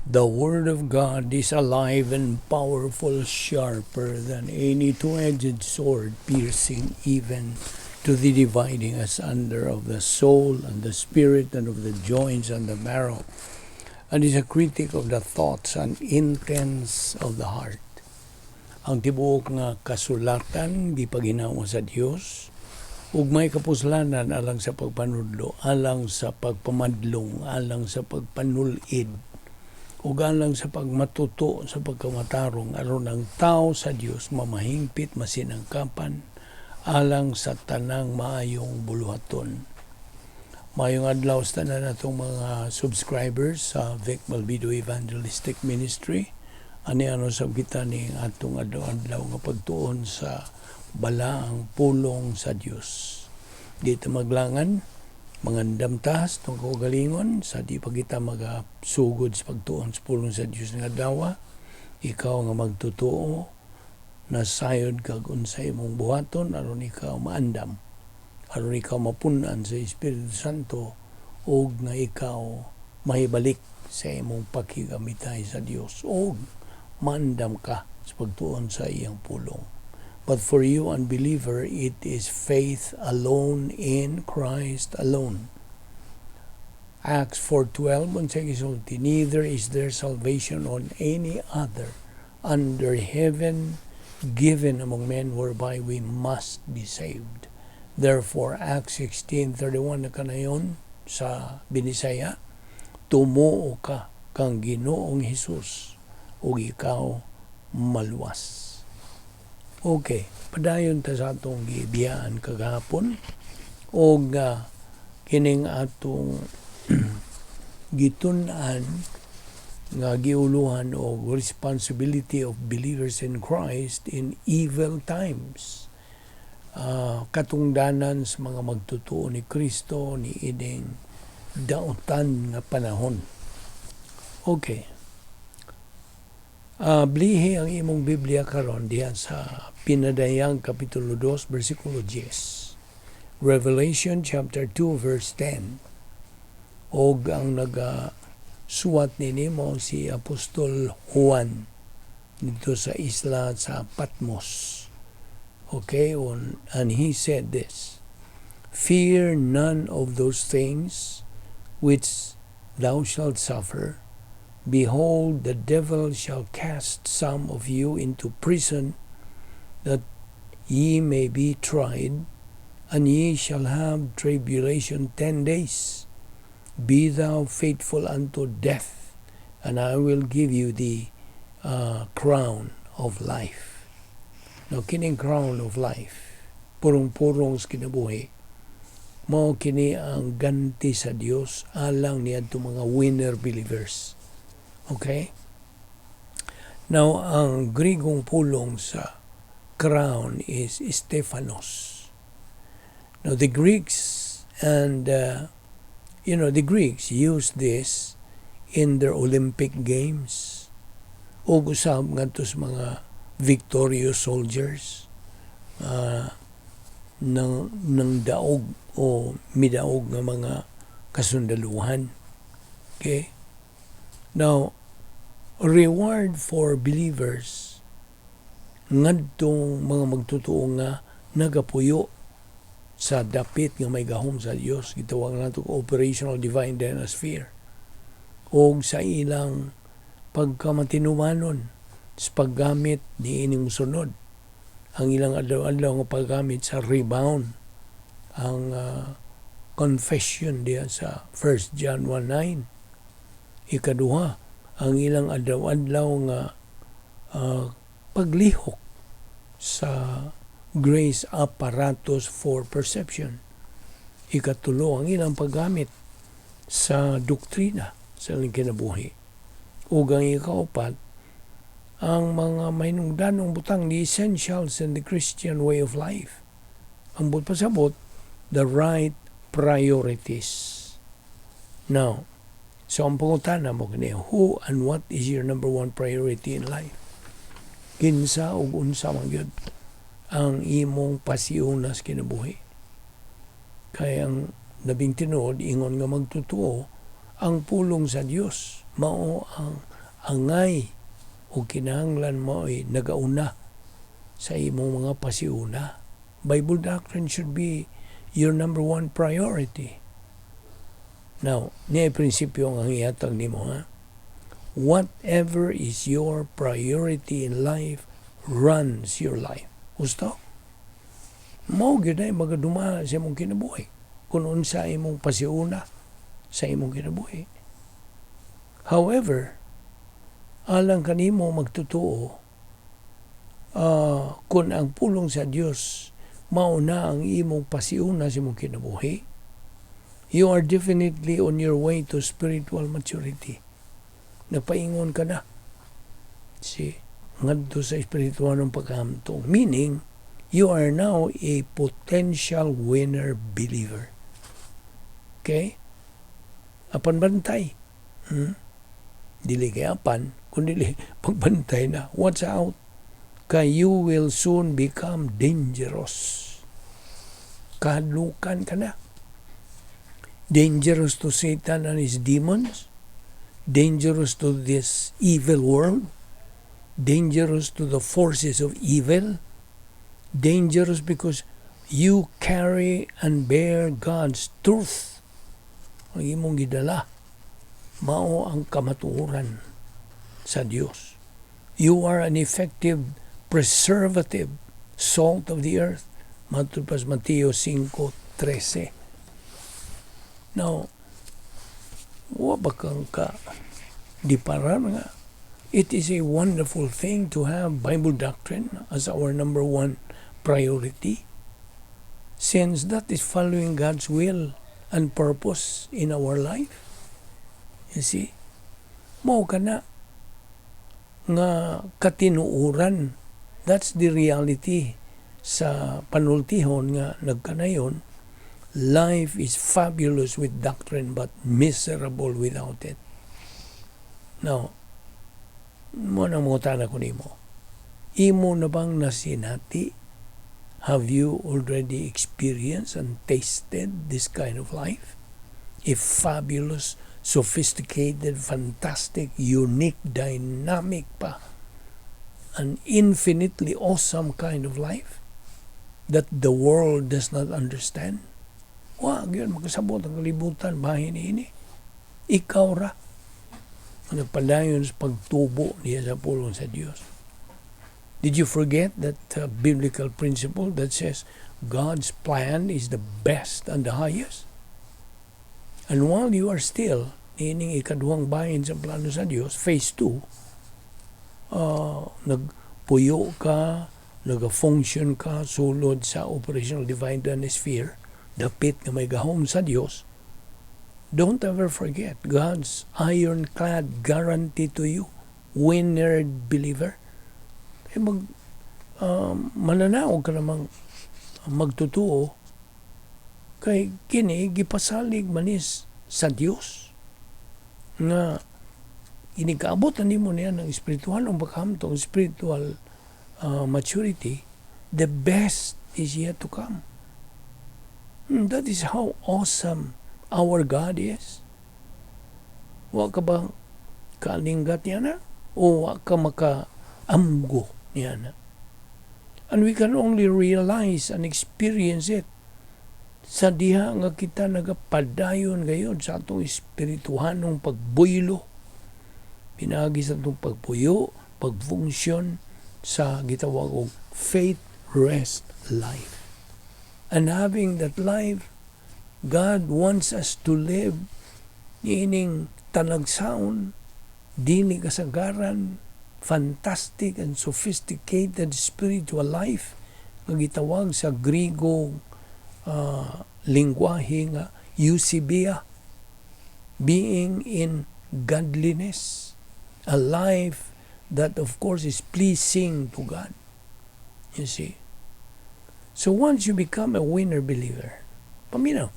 The Word of God is alive and powerful, sharper than any two-edged sword, piercing even to the dividing asunder of the soul and the spirit and of the joints and the marrow, and is a critic of the thoughts and intents of the heart. Ang tibuok nga kasulatan gipaginawa sa Dios ug may kapuslanan alang sa pagpanudlo, alang sa pagpamadlong, alang sa pagpanulid, ug alang sa pagmatuto sa pagkamatarong, aron ang tao sa Dios mamahingpit, masinangkapan alang sa tanang maayong buluhaton. Maayong adlaw sa tanan natong mga subscribers sa Vic Malvido Evangelistic Ministry. Ani ano sab kita ning atong adlaw-adlaw nga pagtuon sa balaang pulong sa Dios. Dito maglangan, mangandam ta sa atong kaugalingon sa di pa kita magasugod sa pagtuon sa pulong sa Dios nga adlaw. Ikaw nga magtutuo, nasayod kag unsay imong buhaton aron ikaw maandam, aron ikaw mapunan sa Espiritu Santo ug nga ikaw mahibalik sa imong pakigamitay sa Dios ug maandam ka sa pagtuon sa iyang pulong. But for you, unbeliever, it is faith alone in Christ alone. Acts 4:12, unsay gisulti? "Neither is there salvation on any other under heaven given among men whereby we must be saved." Therefore, Acts 16:31 na kanayon sa Binisaya, "Tumuo ka kang Ginoong Hesus ug ikaw maluwas." Okay, padayon ta sa atong gibiyaan kagahapon og kining atong gitun-an nga giuluhan og responsibility of believers in Christ in evil times. Katungdanan sa mga magtutuo ni Kristo ni ining dautan nga panahon. Okay. Blihi ang imong Biblia karon diha sa Pinadayang Kapitulo 2 versikulo 10. Revelation chapter 2 verse 10. Og ang naga suwat nini mo si Apostol Juan dito sa isla sa Patmos. Okay, and he said this, "Fear none of those things which thou shalt suffer. Behold, the devil shall cast some of you into prison, that ye may be tried, and ye shall have tribulation 10 days. Be thou faithful unto death, and I will give you the crown of life." Now, kining crown of life, purong-purong sa kinabuhi, mao kini ang ganti sa Dios alang niadto mga winner believers. Okay? Now, ang Grigong pulong sa crown is Stephanos. Now, the Greeks and the Greeks used this in their Olympic Games ug usab ngadto sa mga victorious soldiers ng daog o midaog nga mga kasundaluhan. Okay? Now, reward for believers ngadtong mga magtutuo nga nagapuyo sa dapit nga may gahom sa Dios, gitawag nato operational divine dynasphere, og sa ilang pagkamatinumanon sa paggamit ni ining sunod ang ilang adlaw-adlaw nga paggamit sa rebound, ang confession diya sa 1 John 1:9. Ikaduha, ang ilang adlaw-adlaw nga paglihok sa grace apparatus for perception. Ikatulo, ang ilang paggamit sa doktrina sa ilang kinabuhi. Ug ang ikaupat, ang mga mahinungdanong butang, the essentials in the Christian way of life. Ang buot pasabot, the right priorities. Now, so ang pangutana mo kini, who and what is your number one priority in life? Kinsa ug unsa man gyud ang imong pasiuna sa kinabuhi? Kay ang labing tinuod, ingon nga magtotoo, ang pulong sa Dios mao ang Angay o kinahanglan mao'y nagauna sa imong mga pasiuna. Bible doctrine should be your number one priority. Now, niya prinsipyo ang ihatag nimo, ha? Whatever is your priority in life runs your life. Gusto? Mao gyud ay magaduma sa imong kinabuhi kung unsa imong pasiuna sa imong kinabuhi. However, alang kanimo magtotoo, kung ang pulong sa Dios mao na ang imong pasiuna sa imong kinabuhi, you are definitely on your way to spiritual maturity. Napaingon ka na. Si ngadto sa espiritual ng pagkahamtong. Meaning, you are now a potential winner believer. Okay? Apan bantay. Dili kay apan, kung dili pagbantay na, watch out. Kay you will soon become dangerous. Kahadlukan ka na. Dangerous to Satan and his demons. Dangerous to this evil world. Dangerous to the forces of evil. Dangerous because you carry and bear God's truth. Ang imong gidala, mao ang kamatuoran sa Dios. You are an effective preservative, salt of the earth. Matod pa sa Mateo 5:13. Now, wa ba kang ka diparar nga it is a wonderful thing to have Bible doctrine as our number one priority, since that is following God's will and purpose in our life? You see? Mao ka na nga katinuoran. That's the reality sa panultihon nga nagkanayon. Life is fabulous with doctrine but miserable without it. Now, mao nang mangutana ko nimo. Imo na bang nasinati? Have you already experienced and tasted this kind of life? A fabulous, sophisticated, fantastic, unique, dynamic pa, an infinitely awesome kind of life that the world does not understand? Wa gyud makasabot ang kalibutan bahin ini. Ikaw ra ang nagpadayon sa pagtubo niya sa pulong sa Dios. Did you forget that biblical principle that says God's plan is the best and the highest? And while you are still niining ikaduhang bahin sa plano sa Dios, phase 2, nagpuyo ka, nag-function ka sulod sa operational divine sphere, dapit nga may gahom sa Dios, don't ever forget God's ironclad guarantee to you, winner believer. Eh mananaog ka namang magtotoo kay kini gipasalig manis sa Dios nga inikaabot na nimo niya ng espiritual ang pagkahamtong, spiritual maturity, the best is yet to come. That is how awesome our God is. Wa ka ba kaalinggat niya na? O wa ka makaamgo niya na? And we can only realize and experience it sa diha nga kita nagapadayon gayon sa atong espirituhanong pagbuylo, pinaagi sa atong pagpuyo, pagfunksyon sa gitawag og faith rest life. And having that life, God wants us to live niining talagsaon, dili kasagaran, fantastic and sophisticated spiritual life nga gitawag sa Griego lingwahe nga eusebia, being in godliness, a life that of course is pleasing to God. You see? So once you become a winner believer, paminaw,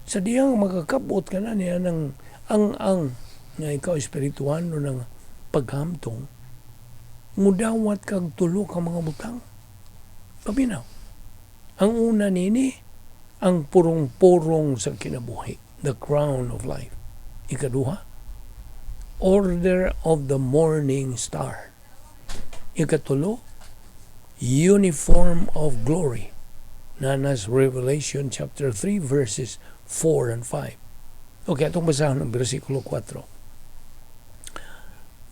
sa dihang makakabot ka na niya ng ang-ang nga ikaw espirituano ng paghamtong, mudawat kag tulo ka mga butang. Paminaw. Ang una nini, ang purong-purong sa kinabuhi, the crown of life. Ikaduha, Order of the Morning Star. Ikatulo, Uniform of Glory. Naa na sa Revelation chapter 3 verses 4 and 5. Okay, atong basahan ang versikulo 4.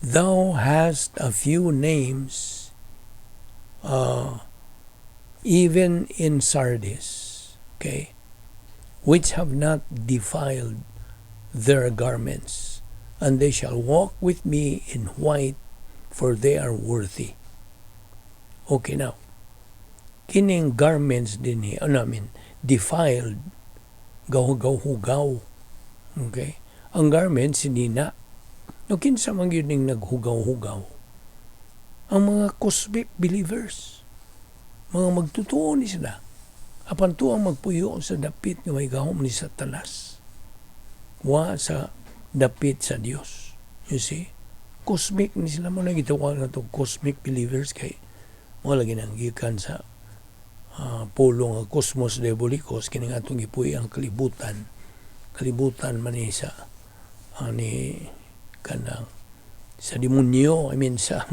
Thou hast a few names even in Sardis, okay, which have not defiled their garments, and they shall walk with me in white, for they are worthy. Okay, now, kining garments dinhi, ano, I mean, defiled, gahugaw-hugaw. Okay? Ang garments, sinina. No, kinsa man gyud ning naghugaw-hugaw? Ang mga cosmic believers. Mga magtutuo ni sila. Apan tuang magpuyo sa dapit nga may gahom ni Satanas. Wa sa dapit sa Dios. You see? Cosmic ni sila. Mao na gitawag nato cosmic believers kay mao lagi nang gikan sa pulong nga cosmos diabolicos, kining atong gipuy ang kalibutan. Kalibutan man ni sa ni kanang sa demonyo, I mean, sa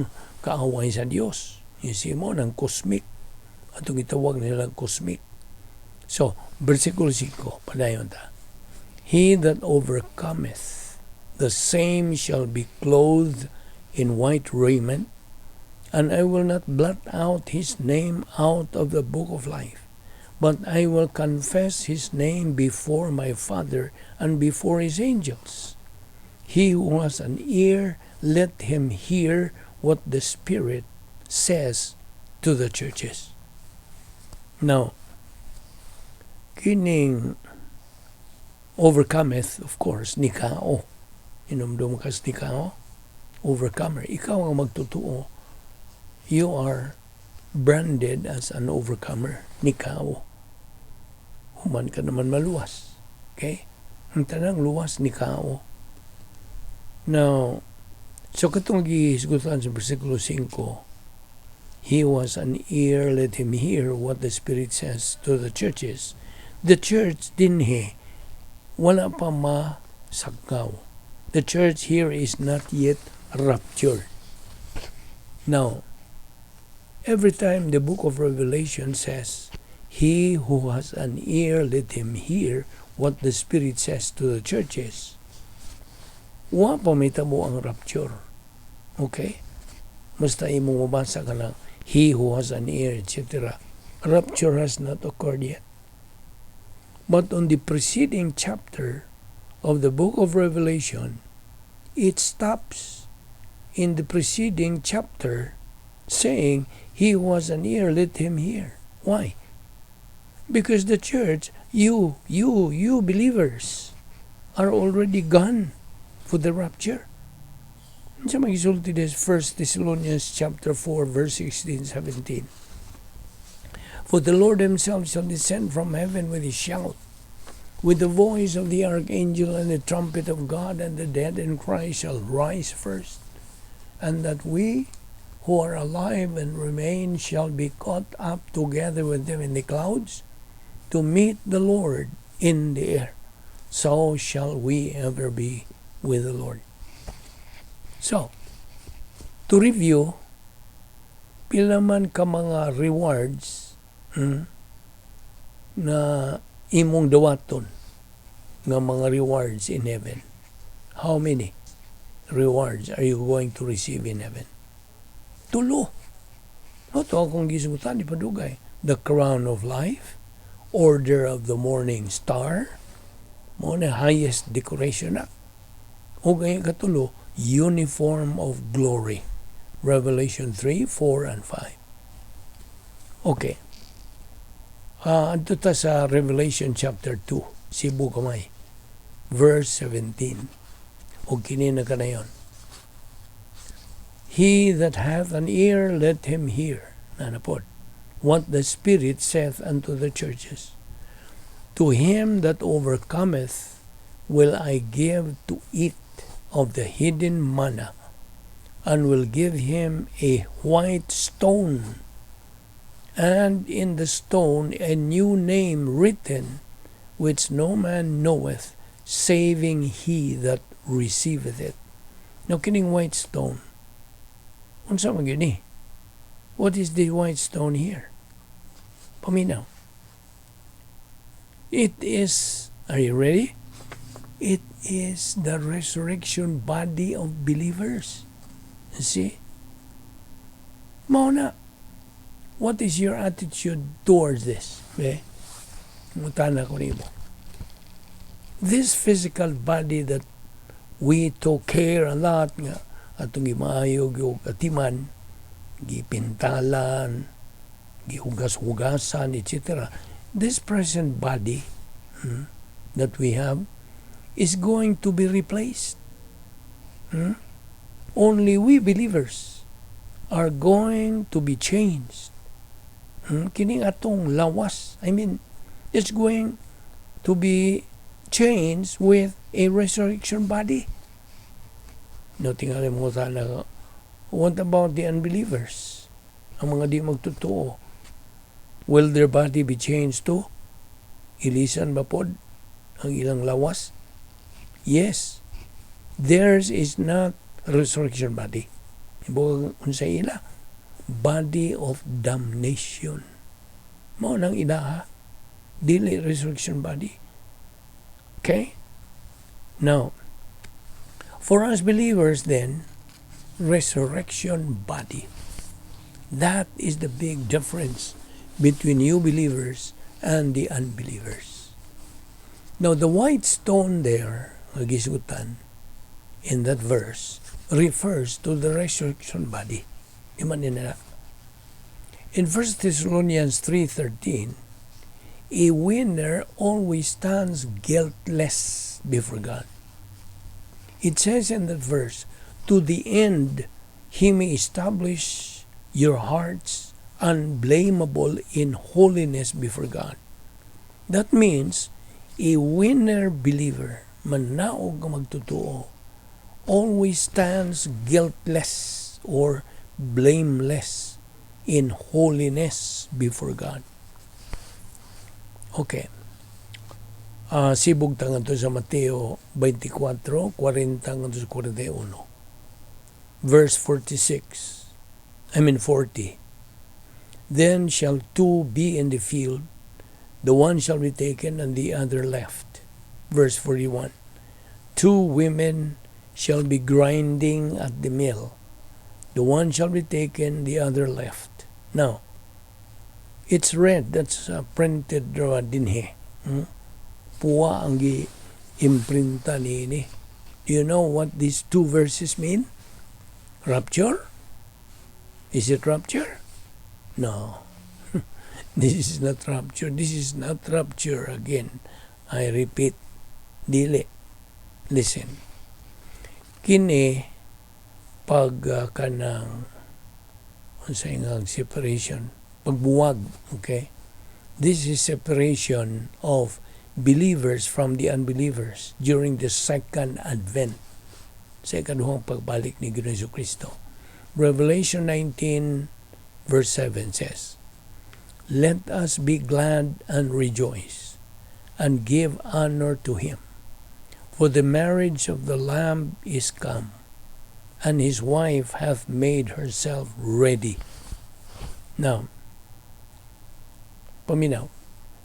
kaaway sa Dios. You see, mao nang cosmic. Atong gitawag nila cosmic. So, versikulo 5, padayon ta. He that overcometh, the same shall be clothed in white raiment, and I will not blot out his name out of the book of life, but I will confess his name before my Father and before his angels. He who has an ear, let him hear what the Spirit says to the churches. Now, kining overcometh, of course, nikao. Hinumdum kas nikao, overcomer. Ikaw ang magtutuo. You are branded as an overcomer. Nikao. Human ka naman maluwas. Okay? Ang tanang luwas, nikao. Now, so katong gihisgutan sa versikulo 5, "He has an ear, let him hear what the Spirit says to the churches." The church dinhi, wala pa masagaw. The church here is not yet raptured. Now, every time the book of Revelation says, "He who has an ear, let him hear what the Spirit says to the churches," wa pa mahitabo ang rapture. Okay? Basta imong mabasa ka lang, "He who has an ear," etc. Rapture has not occurred yet. But on the preceding chapter of the book of Revelation, it stops in the preceding chapter saying, "He who has an ear, let him hear." Why? Because the church, you believers, are already gone for the rapture. Unsa magisulti this 1 Thessalonians chapter 4 verse 16, 17? For the Lord himself shall descend from heaven with a shout, with the voice of the archangel and the trumpet of God, and the dead in Christ shall rise first. And that we who are alive and remain shall be caught up together with them in the clouds to meet the Lord in the air. So shall we ever be with the Lord. So, to review, pila man ka mga rewards na imong dawaton nga mga rewards in heaven? How many rewards are you going to receive in heaven? Tulo. Mao to akong gisgutan di padugay. The crown of life, order of the morning star, mao na highest decoration na. Ug ang ikatulo, uniform of glory. Revelation 3, 4, and 5. Okay. Adto ta sa Revelation chapter 2, Cebu kamay, verse 17. O kini na kanayon. He that hath an ear, let him hear. Naa na pod. What the Spirit saith unto the churches. To him that overcometh will I give to eat of the hidden manna, and will give him a white stone, and in the stone a new name written, which no man knoweth, saving he that receiveth it. Now, kining white stone, unsa man gyud ni? What is the white stone here? Paminaw. It is, are you ready? It is the resurrection body of believers. You see? Mao na. What is your attitude towards this? Eh? Mutana ko nimo. This physical body that we took care a lot nga atong gimaayo og atiman, gipintalan, gihugas-hugasan, etc. This present body that we have is going to be replaced. Only we believers are going to be changed. Kining atong lawas, I mean, it's going to be changed with a resurrection body. No, tingali mo sana, what about the unbelievers? Ang mga di magtotoo, will their body be changed too? Ilisan ba pod ang ilang lawas? Yes. Theirs is not resurrection body. Ibog unsa ila? Body of damnation. Mao nang ilaha. Dili resurrection body. Okay? Now, for us believers then, resurrection body. That is the big difference between you believers and the unbelievers. Now, the white stone there, nga gisutan, in that verse, refers to the resurrection body. Di man nila. In 1 Thessalonians 3:13, a winner always stands guiltless before God. It says in that verse, "To the end he may establish your hearts unblameable in holiness before God." That means, a winner believer, manaog nga magtotoo, always stands guiltless or blameless in holiness before God. Okay. Sibog ta ngadto sa Mateo 24, 40 ngadto sa 41. Verse 46. I mean 40. "Then shall two be in the field, the one shall be taken and the other left." Verse 41. "Two women shall be grinding at the mill. The one shall be taken, the other left." Now, it's red. That's printed dinhi. Puwa ang gi-imprinta niini. Do you know what these two verses mean? Rapture? Is it rapture? No. This is not rapture. This is not rapture again. I repeat. Dili. Listen. Kini pag kanang unsay nga separation, pagbuwag, okay? This is separation of believers from the unbelievers during the second advent, sa ikaduhang pagbalik ni Ginoong Kristo. Revelation 19 verse 7 says, "Let us be glad and rejoice and give honor to him, for the marriage of the Lamb is come, and his wife hath made herself ready." Now, paminaw,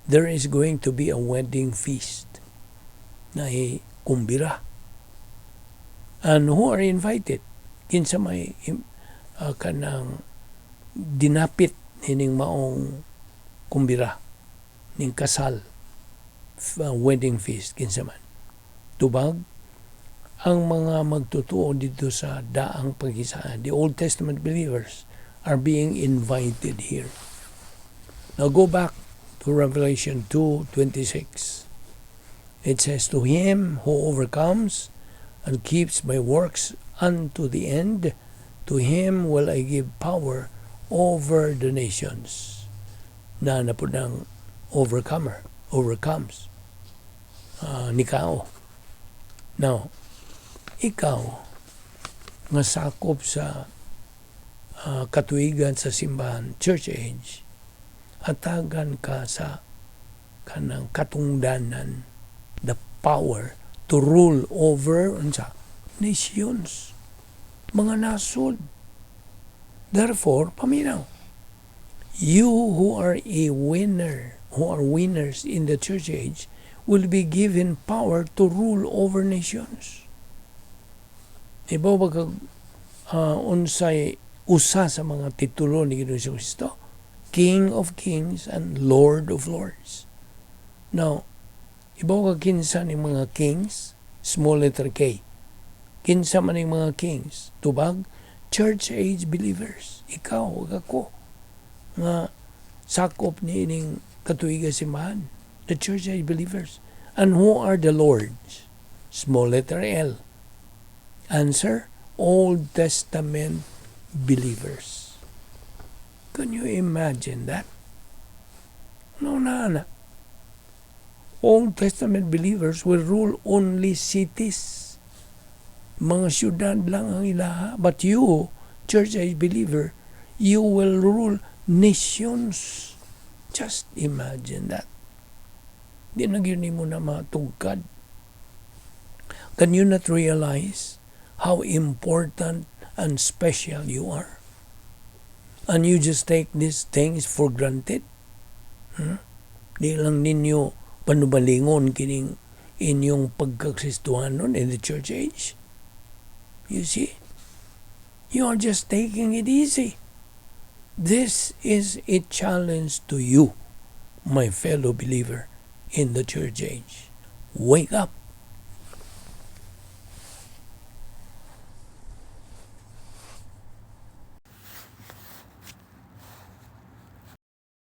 there is going to be a wedding feast na kumbira. And who are invited? Kinsa may kanang dinapit ining maong kumbira ning kasal, wedding feast, kinsa man? Tubag ang mga magtotoo dito sa daang paghisaan. The Old Testament believers are being invited here. Now go back to Revelation 2:26. It says, "To him who overcomes and keeps my works unto the end, to him will I give power over the nations." Na po ng overcomer, overcomes. Nikao. Now, ikaw, nga sakop sa katuigan sa simbahan, church age, hatagan ka sa kanang katungdanan, the power to rule over unsa? Nations. Mga nasod. Therefore, paminaw. You who are a winner, who are winners in the church age, will be given power to rule over nations. Ibaw ba kag unsay usa sa mga titulo ni Ginoong Kristo? King of Kings and Lord of Lords. Now, ibaw ka kinsa ni mga kings? Small letter K. Kinsa man ning mga kings? Tubag, church age believers. Ikaw ug ako nga sakop ni ining katuiga simbahan. The church age believers. And who are the lords? Small letter L. Answer, Old Testament believers. Can you imagine that? No, na. Old Testament believers will rule only cities. Mga syudad lang ang ilaha. But you, church age believer, you will rule nations. Just imagine that. Di na gyud nimo na matugkad. Can you not realize how important and special you are? And you just take these things for granted? Hmm? Di lang ninyo panubalingon kining inyong pagkakristuhanon in the church age. You see? You are just taking it easy. This is a challenge to you, my fellow believer in the church age. Wake up.